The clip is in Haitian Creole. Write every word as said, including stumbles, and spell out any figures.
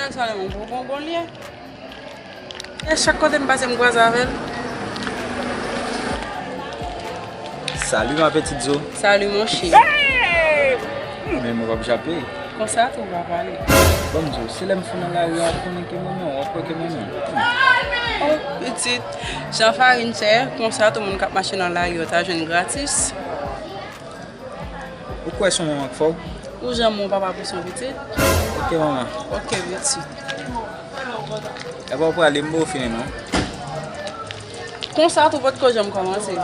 Sa lè mwen bon bon bon lye. E chak kote m pase m kwaze avè l. Salut ma petite Zo. Salut mon chéri. Men mwen p ap jape. Konsa tou w pa pale. Bon, Zo, se lè m fou nan lari a, w ap konnen ke mwen menm, w ap kwè ke mwen menm. Oh pitit, jan farin chè, konsa tou moun k ap mache nan lari yo ta jwenn gratis. Ou kwè se yon manman k fè w? Ou janm yon papa pou son pitit? Ok manman. Ok pitit. Epa w prale, m ba w fini non. Konsa tou potko janm kòmanse.